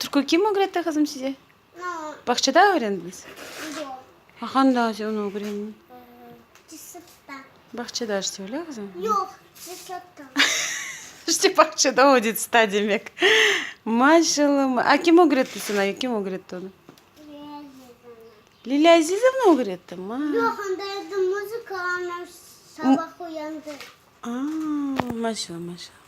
türkü kim ögretti, qızım, size? Bağçada öğrendiñiz? Yoq. A qanda sen onı ögrendiñ? Detsadta. Bağçada işte, öyle, qızım? Yoq, detsadta. İşte bağçada o detsadta demek. Maşallah. A kim ögretti saña? Kim ögretti onı? Lilâ Azizovna. Lilâ Azizovna ögretti? Ma. Yoq, anda edi muzıka, ana sabah uyandı. A, maşallah, maşallah.